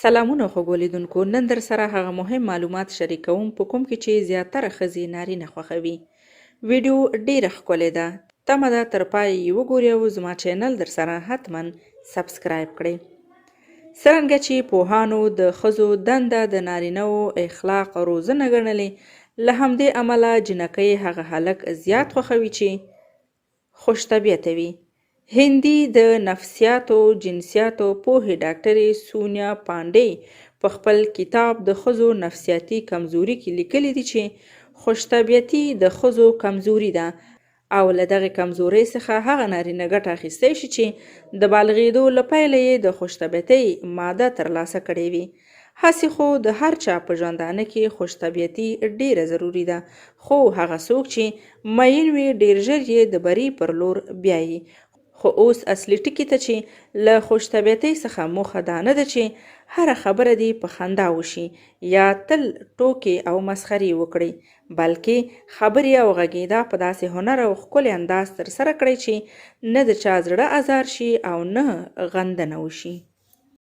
سلامونه خوږو لیدونکو، نن درسره هغه مهم معلومات شریکوم په کوم کې چې زیاتره ښځې نارینه خوښوي. ویډیو ډیره ښکلې ده، تمه ده تر پایه یې وګورئ او زما چینل درسره حتما سبسکرایب کړئ. څرنګه چې پوهانو د ښځو دنده د نارینه وو اخلاق روزنه ګڼلې، له همدې امله جینکۍ هغه هلک زیات خوښوي چې خوش طبیعته وي. هندي د نفسیاتو جنسیاتو پوهې ډاکټرې سونیا پانډې په خپل کتاب د ښځو نفسیاتي کمزوري کې لیکلي دي چې خوش طبیعتي د ښځو کمزوري ده او له دغې کمزورۍ څخه هغه نارینه ګټه اخیستی شي چې د بالغېدو له پیله یې د خوش طبیعتۍ ماده ترلاسه کړې وي. هسې خو د هر چا په ژوندانه کې خوش طبیعتي ډېره ضروري ده، خو هغه څوک چې مین وي ډېر ژر یې د بري پر لور بیايي. خو اوس اصلي ټکي ته چې له خوش طبیعتۍ څخه موخه دا نه ده چې هره خبره دې په خندا وشي یا تل ټوکې او مسخرې وکړئ، بلکې خبرې او غږېدا په داسې هنر او ښکلي انداز ترسره کړئ چې نه د چا زړه ازار شي او نه غندنه وشي.